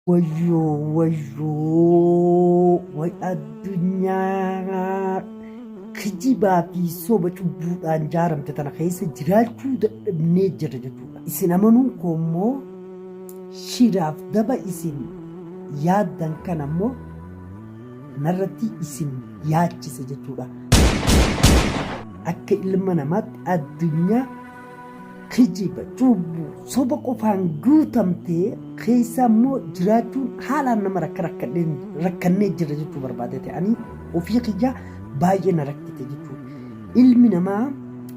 Wayyoo wayyoo way addunyaa kijibaa fi soba cubbuudhaan jaaramte tana keessa jiraachuu dadhabnee jirra jechuudha. Isin amanuun koo immoo shiraaf daba isin yaaddan kana immoo narratti isin yaachise jechuudha. Akka ilma namaatti addunyaa kijiba, cubbuu, soba qofaan guutamte keessa immoo jiraachuun haalaan nama rakkannee jirra jechuu barbaadete. Ani ofii kiyya baay'ee na rakkite jechuudha. Ilmi namaa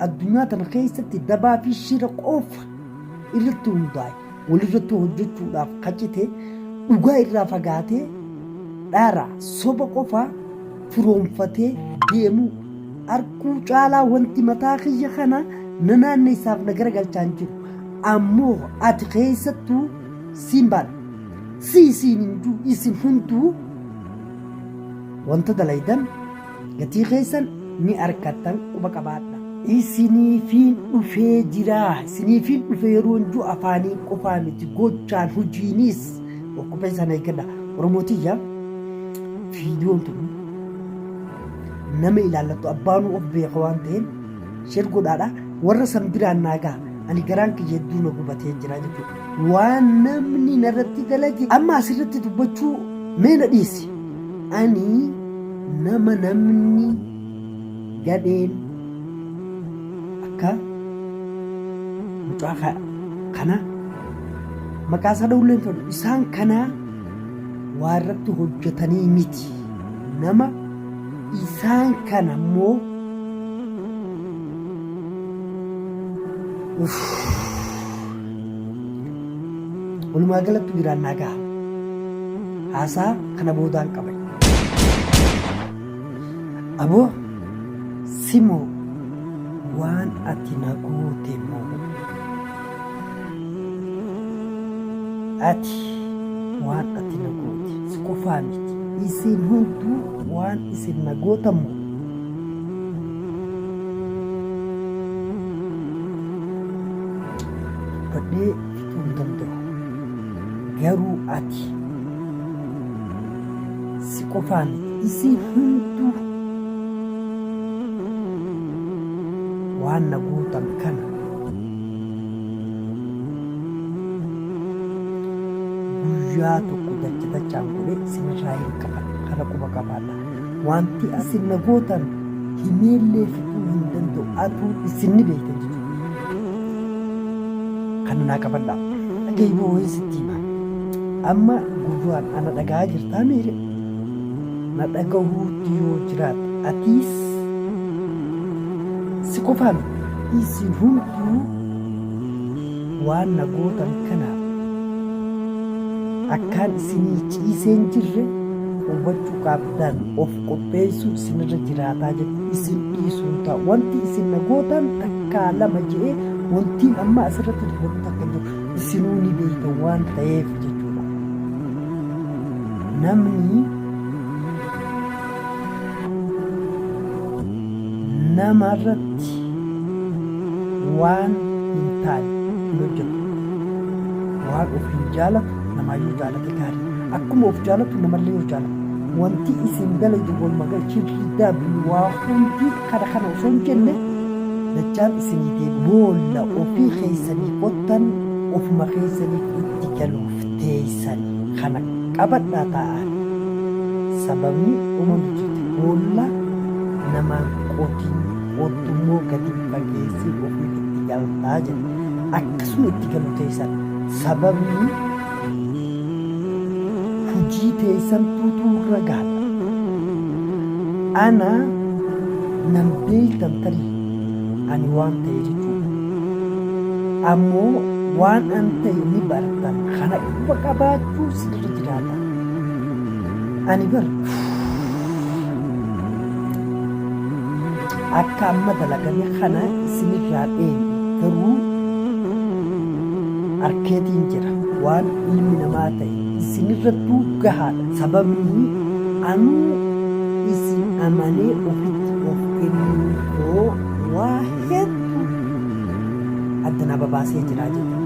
addunyaa tana keessatti dabaa fi shira qofa irratti hundaa'e walirratti hojjechuudhaaf kacite dhugaa irraa fagaatee dhara soba qofa firoomfatee deemuu Arkuu caalaa wanti mataa kiyya kana na naanneessaaf na garagalchaa hin jiru. Ammoo ati keessattuu siin baadha. Si siin hin jiru isin hunduu wanta dalaydan gatii keessan ni arkattan quba qabaadha. Isiniifiin dhufee jira. Isiniifiin dhufe yeroo hin jiru afaaniin qofaa miti gochaan hojiinis of qopheessaa na eeggadha. Oromoo tiyya viidiyoon tun nama ilaallattu abbaanuu of beeka waan ta'eef share godhaadha warra san biraan naa gaha ani garaan kiyya hedduu na gubatee jira jechuudha waan namni narratti dalage amma asirratti dubbachuu mee na dhiisi ani nama namni gadheen akka mucaa kana maqaa isaa dha'ullee hin fedhu isaan kanaa waa irratti hojjetanii miti nama isaan kana immoo walumaa galatti biraan naa gaha haasaa kana boodaan qaba aboo simoo waan ati na goote moo Ati waan ati na goote si qofaa miti isin hunduu waan isin na gootan moo? Dubbadhee fixuu hin danda'u. Garuu ati si qofaa miti isin hunduu waan na gootan kana Guyyaa tokko dacha dachaan godhee isinirraa hin kafala. Kana quba qabaadha. Wanti isin na gootan himeellee fixuu hin danda'u. Atuu isin ni beektan jechuudha. Kana naa qabadhaa. Dhagahi boo wayii sitti hima. Amma gurraan ana dhaga'aa jirtaa miire? Na dhagahuutti yoo jiraatte atiis si qofaa miti. Isin hunduu waan na gootan kanaaf akkaan isinii ciisee hin jirre hubachuu qabdan of qopheessuu isinirra jiraataa jechuudha. Isin dhiisuun ta'a. Wanti isin na gootan takkaa lama je'ee wantiin amma asirratti dubbadhu takka hin jiru. Isinuu ni beektan waan ta'eef jechuudha. Namni nama irratti waan hin taane hin hojjetu. Waan of hin jaalatu namaayyuu jaalate gaarii. Akkuma of jaalatu namallee yoo jaalatu. Wanti isin dalaydu walumaa gala shirri dabni waa hundi kana kana osoo hin jenne dachaan isinii deebi'a. Boolla ofii keessanii qottan ofuma keessaniif itti galuuf teessan kana qabadhaa taa'aa. Sababni uumamtu jirti boolla namaan qotiin qottummoo gadi fageessii ofiif itti galtaa jedhe. Akkasuma itti galu teessan. Sababni hujii teessantuutu ragaadha. Ana nan beektan tarii ani waan ta'e jechuudha. Ammoo waan an ta'e ni bartan kana quba qabaachuu sirra jiraata. Ani bar akka amma dalagame kana isinirraa dheene garuu arkeetiin jira waan ilmi namaa ta'e isinirrattuu gahaadha. Sababni anuu isin amanee ofitti of kennuu koo waa hedduu adda na babaasee jira jechuudha.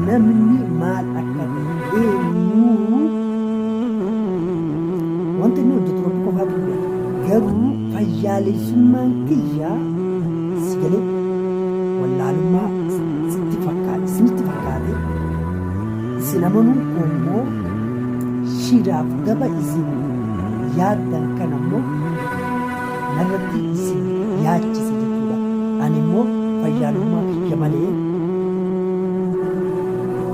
Namni maal akka ta'e eenyuu Garuu fayyaaleessummaan kiyya si galee wallaalummaa sitti fakkaate isinitti fakkaate isin amanuun koo immoo shiraaf daba isin yaaddan kana immoo narratti isin yaachise jechuudha. Ani immoo fayyaalummaa kiyya malee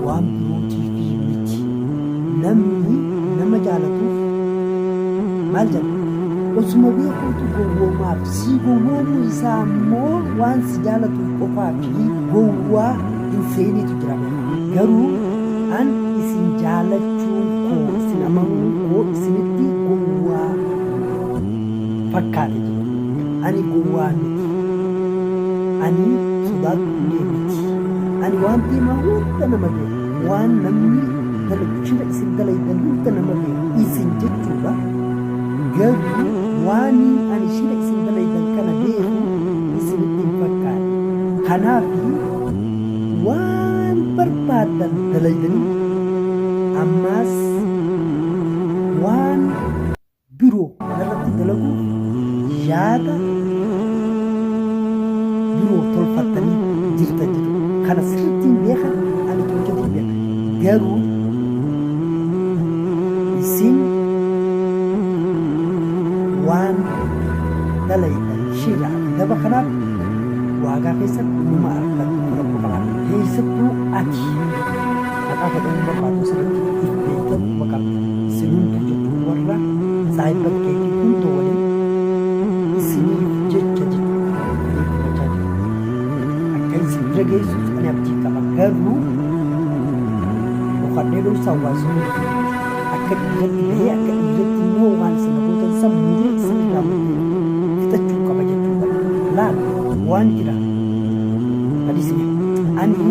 waan birootiifii miti. Namni nama jaalatuuf maal jedha? Osuma beekuutu gowwoomaaf sii gowwoomuu isaa immoo waan si jaalatuuf qofaa fi gowwaa hin seeniitu jira beeka. Garuu an isin jaalachuun koo isin amanuun koo isinitti gowwaa fakkaate jechuudha. Ani gowwaa miti. Ani sodaattuullee miti. Ani waan deemaa hunda nama beeka. Waan namni dalagu shira isin dalaydan hunda nama beeka. Isin jechuudha. Garuu waaniin ani shira isin dalaydan kana beeku isinitti hin fakkaanne. Kanaaf waan barbaaddan dalaydanii ammaas waan biroo narratti dalaguuf yaada biroo tolfattanii jirtan jechuudha. Kana sirrittiin beeka, ani tolchetiin beeka. Garuu isin waan dalaytan shiraa fi daba kanaaf waagaa keessan numa argattu rakkoo qabaadha. Keessattuu ati maqaa kee dha'uun barbaadu asirratti if beektan quba qabda. Isin hunduu jechuun warra saahibban keetii hunda waliin isiniif jecha jechuudha. Ani dubbachaa jiru. Akka isin bira geessus ani abdii qaba. Garuu dhokadhee dhoksaa waa isin miti. Akka dhiiratti bahee akka dhiiratti immoo waan isin gootan san muree isin irraa murtee fixachuu qaba jechuudha. Laal waan jira. Hadisni ani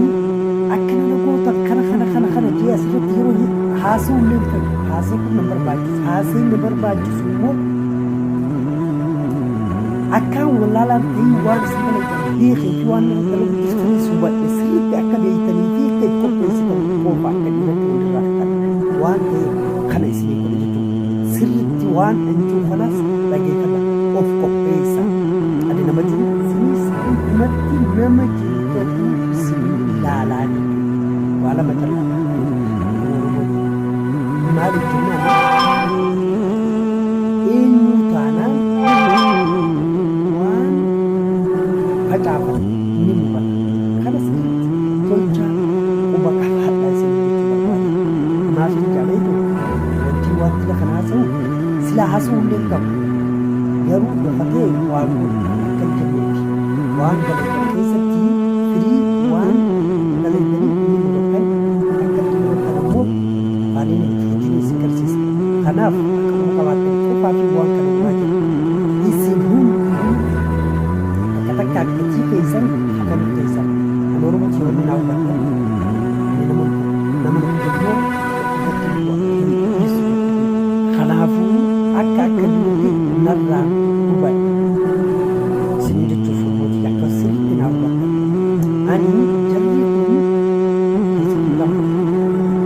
akka nama gootan kana kana kana kana jee asirratti yeroo haasa'u illee hin fedhu. Haasa'u kun na barbaachisu. Haasa'in na barbaachisu immoo akkaan wallaalaan ta'ii waan isin dalagdan beekee fi waan nama dalagu jirtanis hubadhe sirriitti akka beektanii fi akka itti qopheessitan qofa akka dhiiratti walirraa fixan waan ta'eef kana isinii godhe jechuudha. Sirriitti waan an jiru kanaas dhageeffadha of qopheessa. Ani nama jiru isinis dhugumatti nama jiru ta'uu isin ilaalaa jechuudha. Waa lama callaa. Maaliif jennaan eenyuu taanaan waan facaafate ni murata. Kana sirriitti tolchaa quba qabaadhaa isin jechuu barbaade. Maaf jechaa beektu wanti waan dila kana haasa'u silaa haasa'uu illee hin qabu. Garuu dhokatee waa godhu akka hin jenneefi. Waan dalaydan keessatti firii waan dalaydanii ni mudattan akka itti mudattan ammoo afaaniin miti hojiin isin garsiisa. Kanaaf akka quba qabaattan qofaafi waan kana godhaa jira. Isin hunduu takka takkaa gatii keessan kafaluuf teessan. Ani Oromoo tiyya wanni naa hubattan ani nama nama na immoo irratti du'a hin dhiisu jechuudha. Kanaafuu akka akka jirutti narraa hubadha. Isin jechuuf mootii akka sirriitti naa hubattan. Ani jarri kun keessattuu lama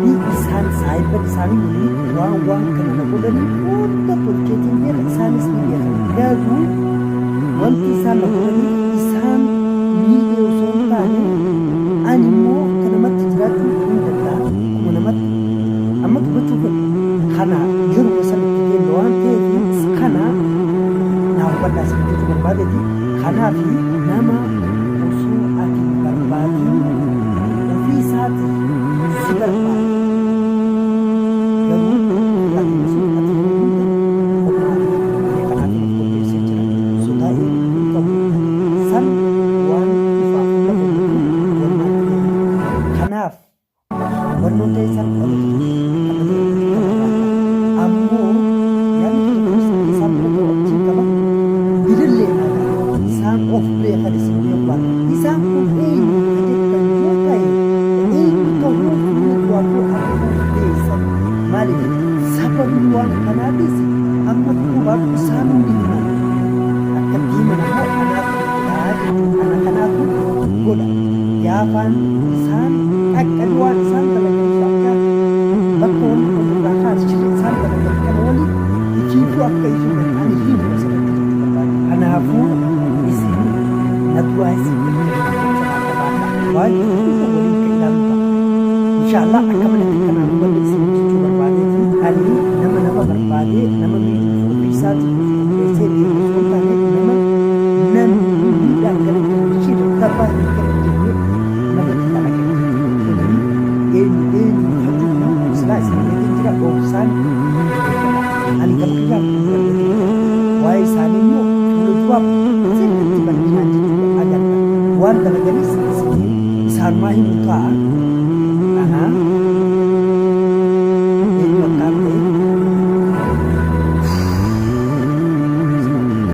fi isaan saahibban isaanii waliin waan waan kana na godhanii hunda tolcheetiin beeka isaanis ni beekan. Garuu wanti isaan na godhaniif isaan miidhee osoo hin taane ani immoo akka namatti jiraachuu hin danda'a. Akkuma namatti amma dubbachuu fedhu kana yeruma san itti deemna waan ta'eef kana naa hubadhaa isin jechuu barbaadeeti. Kanaaf nama osoo ati hin barbaadin ofii isaatii si barbaade garuu ofirraa deebisuuf ati yeroo hunda qophaa'aa ani kanaaf of qopheessee jira. Sodaa eenyutu hin qabu san waan dhufaaf lafa jiru walumaan deemna. Kanaaf Hubannoon teessan dhaloota tokko akka malee akka barbaaddan. Ammoo yaadni kiyya kunis akka isaan bira gahu abdiin qaba. Bilillee naa gaha. Isaan of beekan isin beeku baatan. Isaan kun eenyu ka jettan yoo ta'e eenyu tahuu fuula duraafuu arguuf teessan. Maaliif sababni waan kanaatis amma tuquu baadhu isaanuu ni himan. Akka itti himan ammoo anaatu godha jechuudha. Ana kanaatu godha. Gaafaan isaan dhaqqabe waan isaan dalaganiif akka bakka wanni kun irraa kaate shirri isaan dalagan kana waliin ifiifuu akka ifi godhan ani himu asirratti. duraa isin qabaadha. Waan jiru hunda waliin kan ilaallu ta'a. Inshaallah akka malatti kanaan hubanne isin jechuu barbaadeeti. Ani nama nama barbaadee nama miidhuuf ofii isaatiif of qopheessee deemu osoo hin taane nama namni miidhaan gara generation darbaa hin gara jennee narratti dalage. Kuni eenyu eenyu hajuu silaa isin beekin jira dhoksaan eeggata. Ani gama kiyyaan hubanneetiin jira. Waa'ee isaanii immoo fuula duraaf sirriitti bal'inaan jechuudha agarta. Waan dalaganis isinii isaanumaa himu ta'a. Anaa